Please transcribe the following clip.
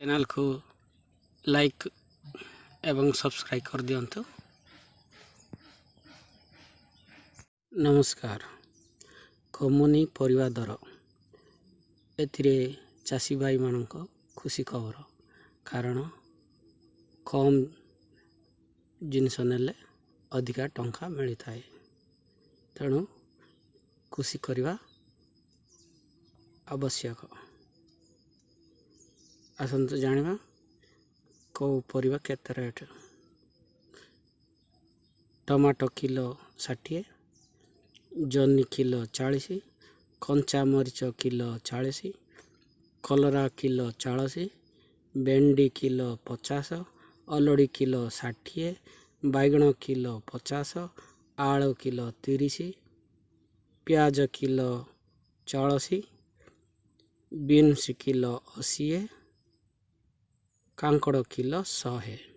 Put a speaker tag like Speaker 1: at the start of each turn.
Speaker 1: ଚ୍ୟାନେଲକୁ ଲାଇକ୍ ଏବଂ ସବସ୍କ୍ରାଇବ୍ କରିଦିଅନ୍ତୁ। ନମସ୍କାର। କମୁନି ପରିବା ଦର, ଏଥିରେ ଚାଷୀ ଭାଇମାନଙ୍କ ଖୁସି ଖବର, କାରଣ କମ୍ ଜିନିଷ ନେଲେ ଅଧିକା ଟଙ୍କା ମିଳିଥାଏ। ତେଣୁ କୃଷି କରିବା ଆବଶ୍ୟକ। ଆସନ୍ତୁ ଜାଣିବା କେଉଁ ପରିବା କେତେ ରେଟ୍। ଟମାଟୋ କିଲୋ 60, ଜହ୍ନି କିଲୋ 40, କଞ୍ଚା ମରିଚ କିଲୋ 40, କଲରା କିଲୋ 40, ଭେଣ୍ଡି କିଲୋ 50, ଅଲଡ଼ି କିଲୋ 60, ବାଇଗଣ କିଲୋ 50, ଆଳୁ କିଲୋ 30, ପିଆଜ କିଲୋ 40, ବିନ୍ସ କିଲୋ 80, କାଙ୍କଡ଼ କିଲୋ 100।